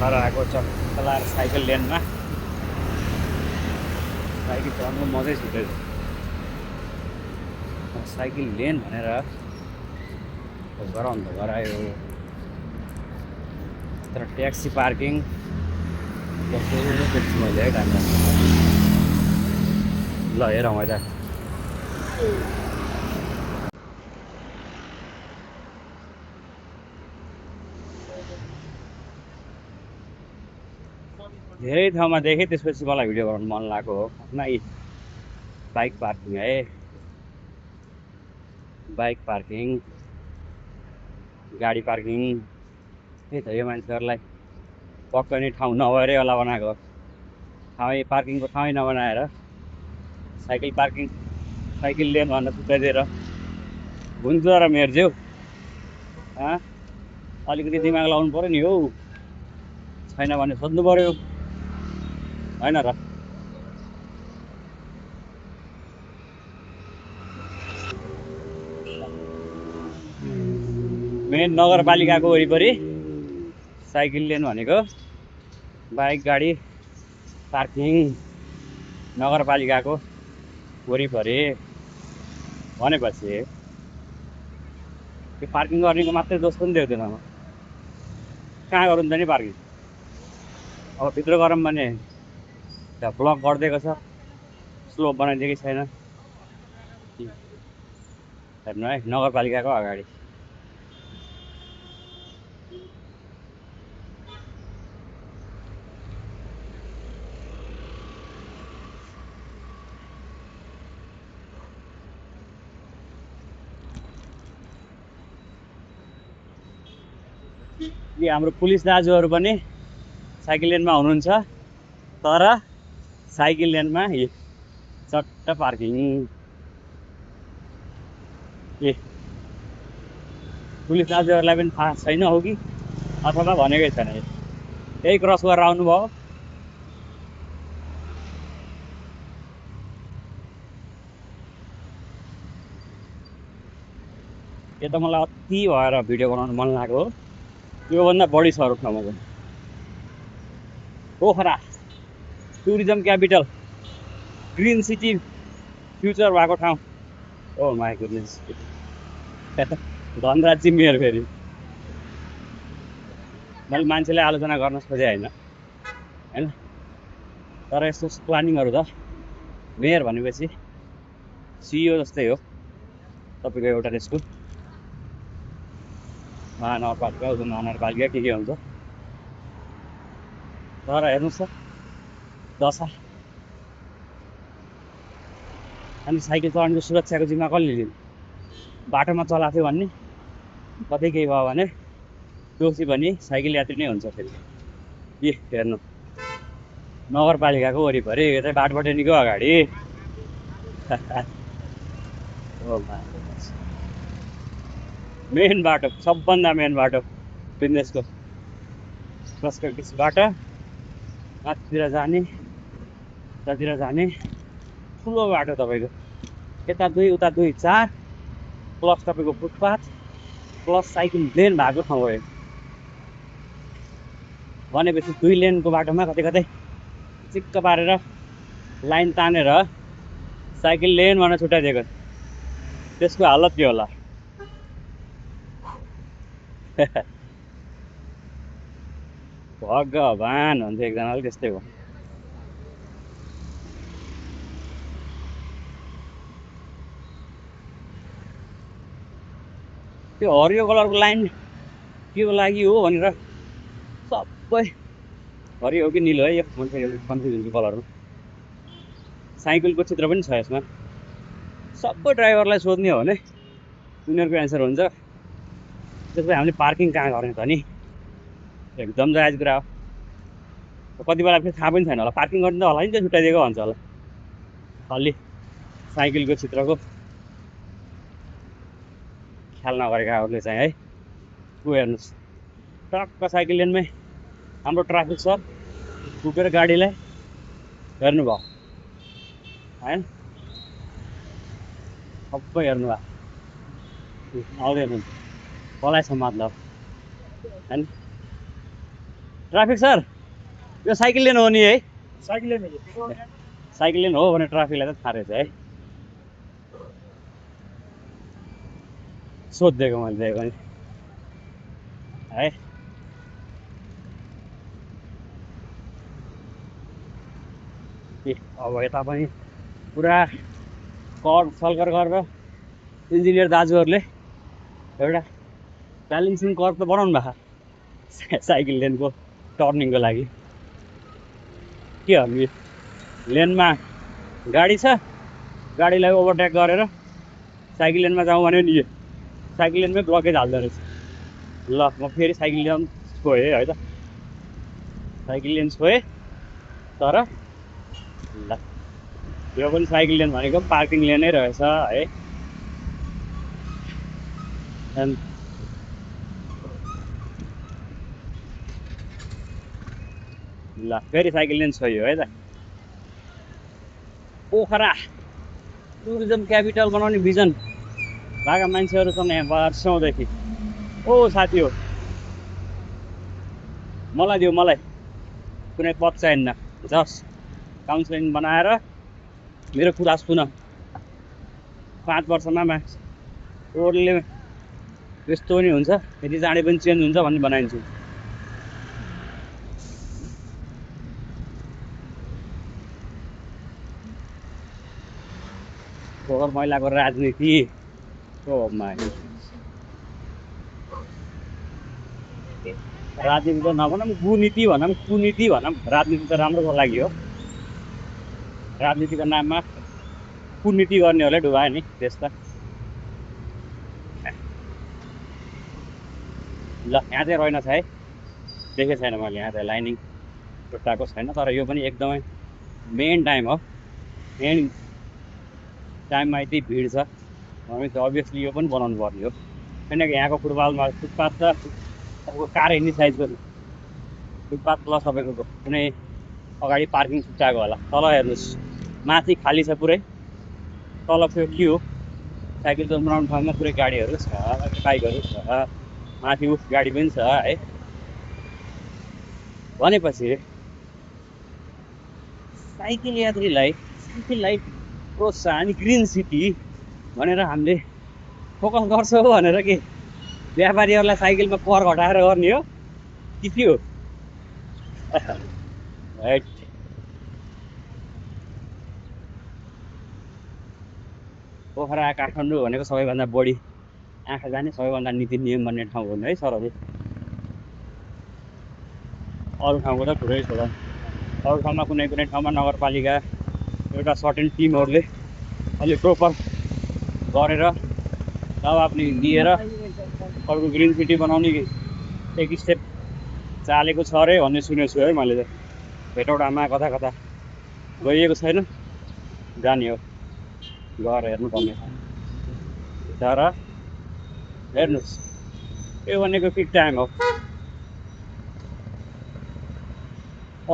भर्खर आएको चलाएर साइकल लेनमा साइकल चलाउनु मजै छुटेछ। साइकल लेन भनेर गराउनु त गरायो, तर ट्याक्सी पार्किङ कस्तो देख्छु मैले है टाइममा। ल हेरौँ है त, धेरै ठाउँमा देखेँ, त्यसपछि मलाई भिडियो बनाउनु मन लागेको हो। आफ्नै बाइक पार्किङ है, बाइक पार्किङ, गाडी पार्किङ। त्यही त, यो मान्छेहरूलाई पक्कै नै ठाउँ नभएरै होला बनाएको। ठाउँ पार्किङको ठाउँ नबनाएर साइकल पार्किङ, साइकल लेन भनेर छुट्याइदिएर हुन्छ र मेरज्यू। अलिकति दिमाग लाउनु पऱ्यो नि हौ, छैन भने सोध्नु पऱ्यो होइन र। मेन नगरपालिकाको वरिपरि साइकल लेन भनेको बाइक गाडी पार्किङ नगरपालिकाको वरिपरि भनेपछि त्यो पार्किङ गर्नेको मात्रै दोष पनि देख्दैन म। कहाँ गरौँ त नि पार्किङ? अब भित्र गरौँ भने त्यहाँ ब्लक गरिदिएको छ, स्लोप बनाइदिएकै छैन। हेर्नु है, नगरपालिकाको अगाडि हाम्रो पुलिस दाजुहरू पनि साइकल लेनमा हुनुहुन्छ, तर साइकल लेनमा चट्ट पार्किङ। ए पुलिस दाजुहरूलाई पनि थाहा छैन हो कि अथवा भनेकै छैन, यही क्रस गरेर आउनुभयो। यो त मलाई अति भएर भिडियो बनाउनु मन लागेको हो। योभन्दा बढी छ अरू ठाउँमा पनि। Pokhara tourism capital, green city future भएको ठाउँ। ओ माई गुडनेस, धनराज मेयर फेरि। मैले मान्छेले आलोचना गर्न खोजेँ होइन, तर यस्तो प्लानिङहरू त मेयर भनेपछि सिइओ जस्तै हो तपाईँको एउटा देशको। महानगरपालिका, उपमहानगरपालिका के हुन्छ, तर हेर्नुहोस् त दशा। अनि साइकल चलाउनेको सुरक्षाको जिम्मा कसले लिने? बाटोमा चलाएको थियो भन्ने, कतै केही भयो भने दोषी पनि साइकल यात्री नै हुन्छ फेरि। हेर्नु, नगरपालिकाको वरिपरि यतै बाटोपट्टिको अगाडि मेन बाटो, सबभन्दा मेन बाटो बिजनेसको प्रस्पेक्टिसबाट माथितिर जाने, उतातिर जाने ठुलो बाटो तपाईँको। यता 2 उता 2 4 प्लस तपाईँको फुटपाथ प्लस साइकल लेन भएको ठाउँ हो भनेपछि 2 लेनको बाटोमा कतै कतै चिक्क पारेर लाइन तानेर साइकल लेन भनेर छुट्याइदिएको। त्यसको हालत के होला? भगवान् भन्छ एकजनाले, त्यस्तै हो। त्यो हरियो कलरको लाइन के को लागि हो भनेर सबै, हरियो हो कि निलो है, यो मान्छे कन्फ्युजनको कलरमा। साइकलको चित्र पनि छ यसमा। सबै ड्राइभरलाई सोध्ने हो भने उनीहरूको एन्सर हुन्छ। त्यसपछि हामीले पार्किङ कहाँ गर्ने त नि? एकदम जायज कुरा हो। कति बेला फेरि थाहा पनि छैन होला, पार्किङ गर्ने त होला नि, त्यो छुट्याइदिएको भन्छ होला। अलि साइकलको चित्रको ख्याल नगरेकाहरूले चाहिँ है। हेर्नुहोस्, टक्क साइकल लेनमै हाम्रो ट्राफिक छ, उभिएर गाडीलाई हेर्नुभयो होइन, सबै हेर्नुभयो, आउँदै हुनुहुन्छ कसलाई छ मतलब होइन। ट्राफिक सर यो साइकल लेन हो नि है साइकल लेन साइकल लेन हो भने ट्राफिकलाई त थाहा रहेछ है सोधिदिएको मैले दिएको नि है अब यता पनि पुरा कर सल्कर गरेर इन्जिनियर दाजुहरूले एउटा ब्यालेन्सिङ कर्भ त बनाउनु भएको साइकल लेनको टर्निङको लागि के भन्नु लेनमा गाडी छ गाडीलाई ओभरटेक गरेर साइकल लेनमा जाउँ भन्यो नि साइकल लेनमै ब्लकेज हाल्दो रहेछ ल म फेरि साइकल लेन छोएँ है त साइकल लेन छोएँ तर ल यो पनि साइकल लेन भनेको पार्किङ लेनै रहेछ है ल फेरि साइकल लेन छोयो है त पोखरा टुरिज्म क्यापिटल बनाउने भिजन भएका मान्छेहरू छन् यहाँ वर्षौँदेखि ओ साथी हो मलाई दियो मलाई कुनै पद चाहिन्न जस्ट काउन्सिलिङ बनाएर मेरो कुरा सुन 5 वर्षमा रोडले यस्तो पनि हुन्छ यदि चाँडै पनि चेन्ज हुन्छ भन्ने बनाइदिन्छु फोहोर मैलाको राजनीति राजनीति त नभनौँ कुनीति भनौँ कुनीति भनौँ राजनीति त राम्रोको लागि हो राजनीतिको नाममा कुनीति गर्नेहरूले डुबायो नि देश त ल यहाँ चाहिँ रहेन छ है देखेको छैन मैले यहाँ चाहिँ लाइनिङ छुट्टाएको छैन तर यो पनि एकदमै मेन टाइम हो मेन टाइममा यति भिड छ हामी त अभियसली यो पनि बनाउनु पर्ने हो किनकि यहाँको फुटपाथमा फुटपाथ त तपाईँको कार हिँड्ने साइजको फुटपाथ प्लस तपाईँको कुनै अगाडि पार्किङ छुट्टाएको होला तल हेर्नुहोस् माथि खाली छ पुरै तल त्यो के हो साइकल बनाउने ठाउँमा पुरै गाडीहरू छ बाइकहरू छ माथि उफ गाडी पनि छ है भनेपछि साइकल यात्रीलाई साइकललाई प्रोत्साहन ग्रिन सिटी भनेर हामीले फोकस गर्छौँ भनेर के व्यापारीहरूलाई साइकलमा कर घटाएर गर्ने हो कि के हो पोखरा काठमाडौँ भनेको सबैभन्दा बढी आँखा जाने सबैभन्दा नीति नियम भन्ने ठाउँ हो है सरहरूले अरू ठाउँको त ठुलै छ अरू ठाउँमा कुनै कुनै ठाउँमा नगरपालिका एउटा सर्टेन टिमहरूले अलि प्रोपर गरेर दबाब दिएर अर्को ग्रिन सिटी बनाउने एक स्टेप चालेको छ अरे भन्ने सुनेको छु है मैले त भेटौँडामा कता कता गइएको छैन जाने हो गएर हेर्नुपर्ने तर हेर्नुहोस् यो भनेको पिक टाइम हो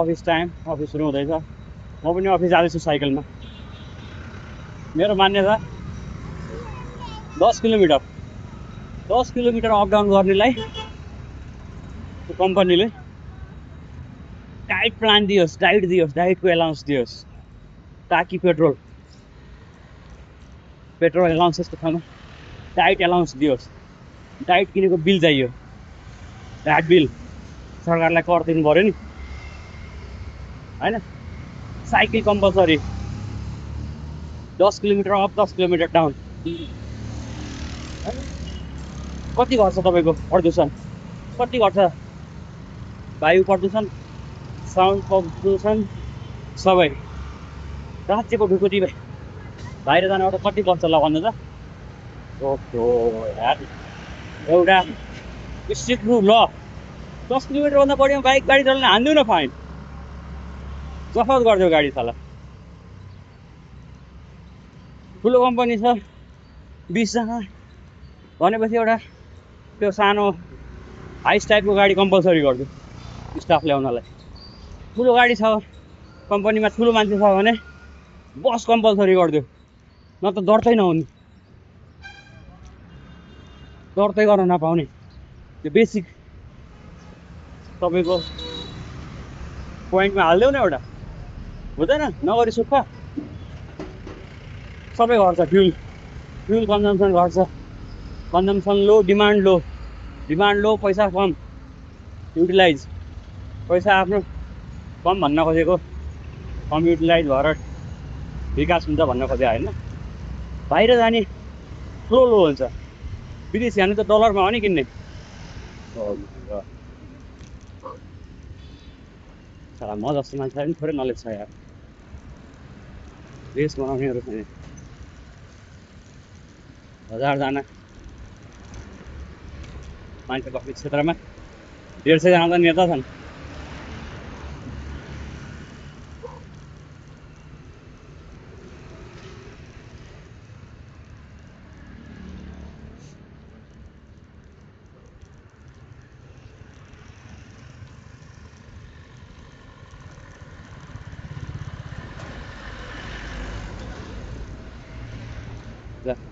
अफिस टाइम अफिस सुरु हुँदैछ म पनि अफिस जाँदैछु साइकलमा मेरो मान्यता 10 किलोमिटर अप डाउन गर्नेलाई त्यो कम्पनीले डाइट प्लान दियोस् डाइटको एलाउन्स दियोस् ताकि पेट्रोल एलाउन्सेसको ठाउँमा डाइट एलाउन्स दियोस् डाइट किनेको बिल चाहियो डाइट बिल सरकारलाई कर दिनु पऱ्यो नि होइन cycle compulsory 10 kilometre up 10 kilometre down कति घट्छ तपाईँको प्रदूषण कति घट्छ वायु प्रदूषण साउन्ड प्रदूषण सबै राज्यको ढुकुटी बाहिर जानेबाट कति पर्छ ल भन्नु त ओहो यार एउटा स्ट्रिक्ट रुल ल 10 किलोमिटरभन्दा बढीमा बाइक गाडी चलाउन हान्दिउ न फाइन जफत गरिदियो गाडी साला ठुलो कम्पनी छ 20 जना भनेपछि एउटा त्यो सानो हाइस टाइपको गाडी कम्पलसरी गरिदियो स्टाफ ल्याउनलाई ठुलो गाडी छ कम्पनीमा ठुलो मान्छे छ भने बस कम्पलसरी गरिदियो न त दर्तै नहुने दर्तै गर्न नपाउने त्यो बेसिक तपाईँको पोइन्टमा हालिदेऊ न एउटा, हुँदैन? नगरी सुक्खा सबै घट्छ, फ्युल कन्जम्सन घट्छ, कन्जम्सन लो, डिमान्ड लो, पैसा कम, युटिलाइज, पैसा आफ्नो कम भन्न खोजेको, कम युटिलाइज भएर विकास हुन्छ भन्न खोजेको होइन। बाहिर जाने फ्लो लो हुन्छ, विदेश जाने त डलरमा हो नि किन्ने। साला म जस्तो मान्छेलाई पनि थोरै नलेज छ यार, देश बनाउनेहरू छैन। 1000 जना मान्छे बस्ने क्षेत्रमा 150 जना त नेता छन्।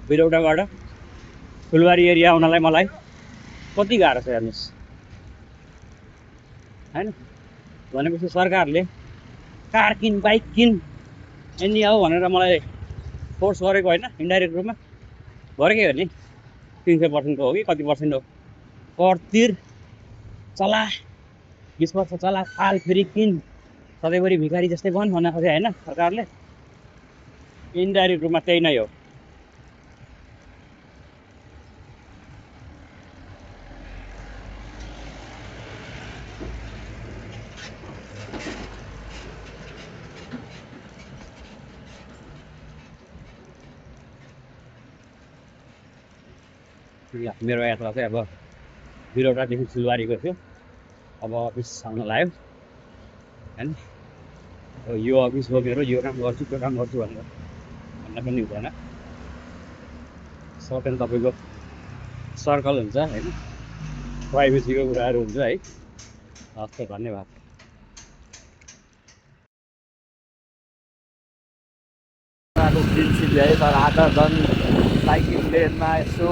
बिरौटाबाट फुलबारी एरिया आउनलाई मलाई कति गाह्रो छ हेर्नुहोस् होइन। भनेपछि सरकारले कार किन, बाइक किन, एनी हो भनेर मलाई फोर्स गरेको होइन, इन्डाइरेक्ट रूपमा गरेकै हो नि। 300% हो कि कति पर्सेन्ट हो, कर तिर, चला 20 वर्ष चला, फाल फेरि किन, सधैँभरि भिखारी जस्तै बन भन्न खोजे होइन सरकारले। इन्डाइरेक्ट रूपमा त्यही नै हो। मेरो यात्रा चाहिँ अब बिरौटादेखि फुलबारीको थियो, अब अफिस आउन लाग्यो होइन। यो अफिस हो मेरो, यो काम गर्छु त्यो काम गर्छु भनेर भन्न पनि हुँदैन। सर्टेन तपाईँको सर्कल हुन्छ होइन, प्राइभेसीको कुराहरू हुन्छ है। हस् त, धन्यवाद। प्रिन्सिप है, तर आज झन् साइकल लेनमा यसो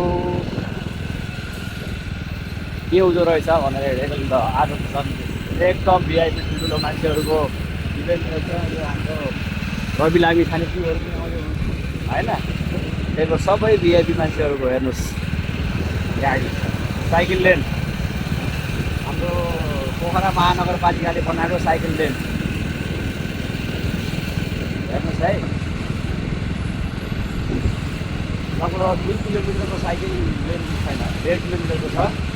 के हुँदो रहेछ भनेर हेरेको नि त। आज झन् एकदम भिआइपी ठुल्ठुलो मान्छेहरूको इभेन्ट रहेछ। यो हाम्रो रवि लामी खानेकुरोहरू पनि आउने होइन, त्यही सबै भिआइपी मान्छेहरूको हेर्नुहोस् गाडी, साइकल लेन, हाम्रो पोखरा महानगरपालिकाले बनाएको साइकल लेन हेर्नुहोस् है। लगभग 2 किलोमिटरको साइकल लेन छैन, 1.5 किलोमिटरको छ।